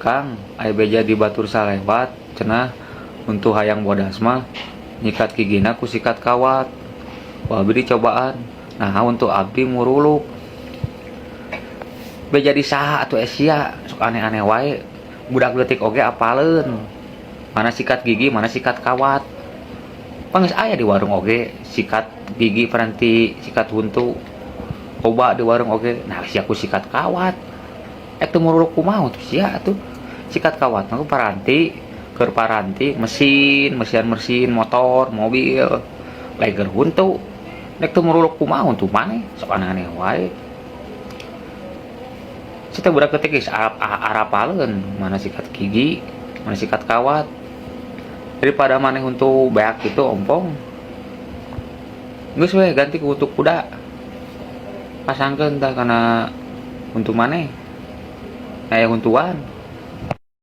Kang, aya beja di batur salewat cenah huntu hayang bodas mah nyikat gigina ku sikat kawat. Ku abdi dicobaan, naha huntu abdi muruluk. Beja di saha atuh sia, sok aneh-aneh wae. Budak leutik oge apaleun. Mana sikat gigi, mana sikat kawat. Pan geus aya di warung oge sikat gigi peranti sikat huntu. Loba di warung oge, nah sia ku sikat kawat. Ek teu muruluk kumaha tuh sia atuh. Sikat kawat mah ku paranti, keur paranti mesin, mesian mesin motor, mobil, lain keur huntu. Nek teu muruluk kumaha huntu maneh, sok aneh-aneh wae. Sia teh budak leutik geus arapaleun mana sikat gigi, mana sikat kawat. Daripada maneh huntu beak kitu ompong. Geus we ganti ku huntu kuda. Pasangkeun tah kana huntu maneh. Aya huntuan.